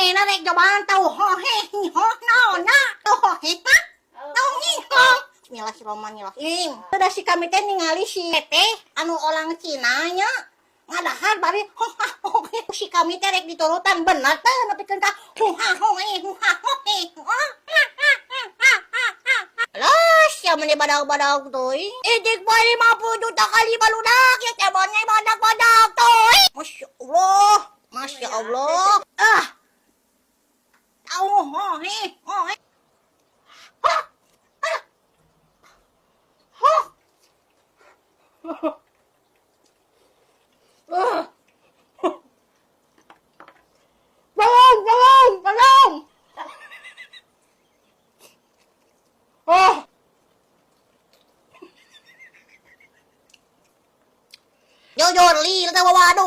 Manehna rek cobaan tau hohe ho naon na tau hohe na tau ngiho. Bismillahirrahmanirrahim. Udah si kami teh ningali si teteh anu orang Cina nya ngadahar bari ho ha ho he. Si kami teh rek diturutan bener teh nepikeun ka ho ha ho he ho ha ho he. Lah, sia meni badag-badag tuh. Idik bae 50 juta kali baludak ya teh bonye badag-badag tuh. Masya Allah, Masya Allah. Ah. Tahu ho he ho he. Ah. Ah. Ho. Ah. Tolong, tolong, tolong. Oh. Jujur li teh waduh.